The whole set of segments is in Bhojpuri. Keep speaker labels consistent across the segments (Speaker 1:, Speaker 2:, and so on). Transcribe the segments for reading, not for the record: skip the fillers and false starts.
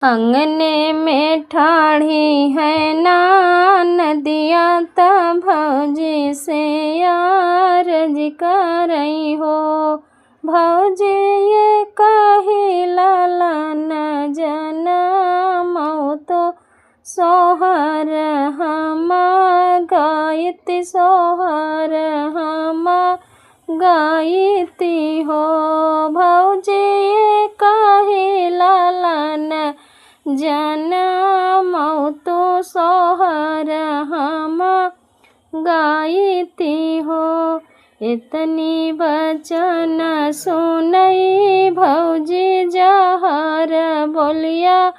Speaker 1: अंगने में ठाढ़ी है ना नदिया त भौजी से अरज करई हो। भौजी ये कही लाला न जनमौ तो सोहर हम गायती, सोहर हम गायती हो। भौजी ये कही लाला न जनमौ तो सोहर हम गायती हो। इतनी बचन सुनई भौजी जहर बोलिया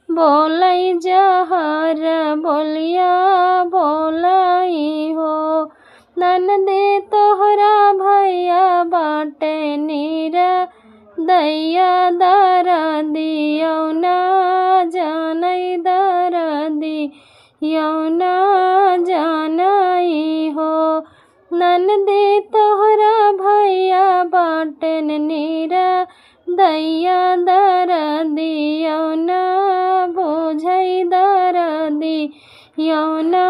Speaker 1: बोलई, जहर बोलिया बोलई हो। ननदे तोहरा भैया बाटे नीर दैया दर दियौ ना जानई, दर दियौ ना जानई हो। ननदे तोहरा भैया बाटन नीर दैया दर दियौ ना बुझई, दर दियौ ना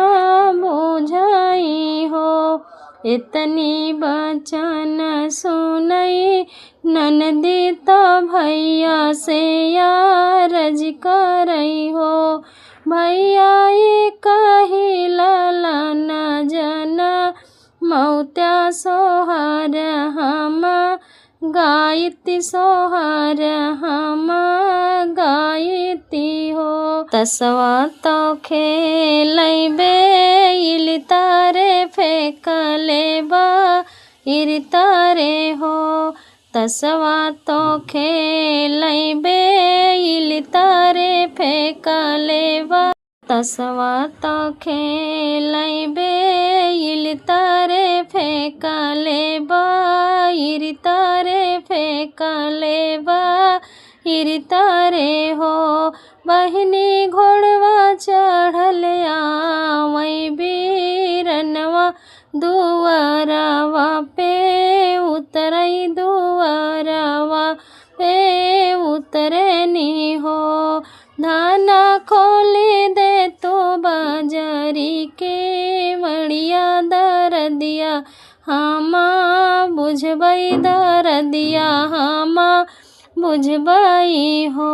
Speaker 1: बुझई हो। इतनी बचन सुनई ननदी त भैया से अरज करई हो। भैया ये कही लाला न जनमौत्या सोहर हम गायती, सोहर हम गायती हो। तसवा तो खेलैबे इल तारे फेंकले बा इर तारे हो। तसवा तो खेलैबे इल तारे फेंकले बा, तसवा तो खेलैबे इल तारे फेंकले बा इर तारे फेंकले बा इर तारे हो। बहिनी घोड़वा चढ़ल आवई बीरनवा दुआरवा पे उतरई, दुआरवा पे उतरनी हो। धाना खोली दे तो बाजारी के मड़िया दरदिया हमा बुझबई, दरदिया हमा बुझबई हो।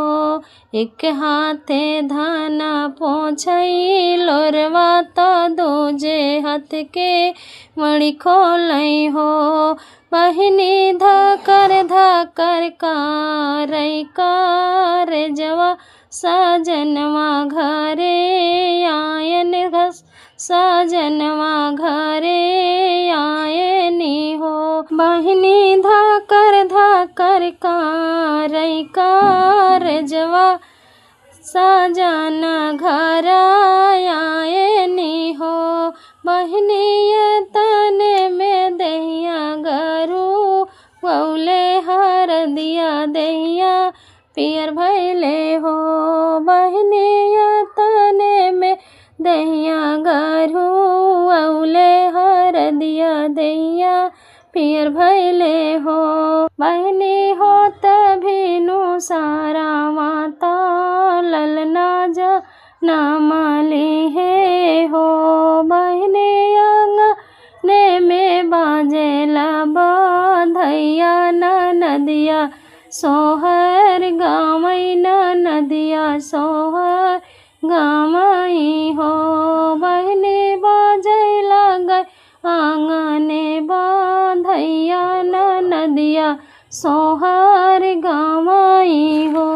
Speaker 1: एक हाथे धाना पोछई लोरवा तो दूजे हाथ के मणि खोलई हो। बहिनी धकर धकर कारई कार जवा सजनवा घरे आयन, सजनवा घरे आयनी हो। बहिनी धकर धकर कारई कार जवा सजन घर आयनी हो। बहिनी तने में दहिया गरू गौले हर दिया दहिया पियर भैले हो। बहिनी तने में दहिया गरू औले हर दिया दहिया पियर भैले हो। बहिनी हो तभी नु सारा माता ललना जा नामली है हो। बहिनी अंगने में बाजेला बाधैया नदिया सोहर गावई, नदिया सोहर गावई हो। बहिनी बाजे लगई आंगने बाधैया नदिया सोहर गावई हो।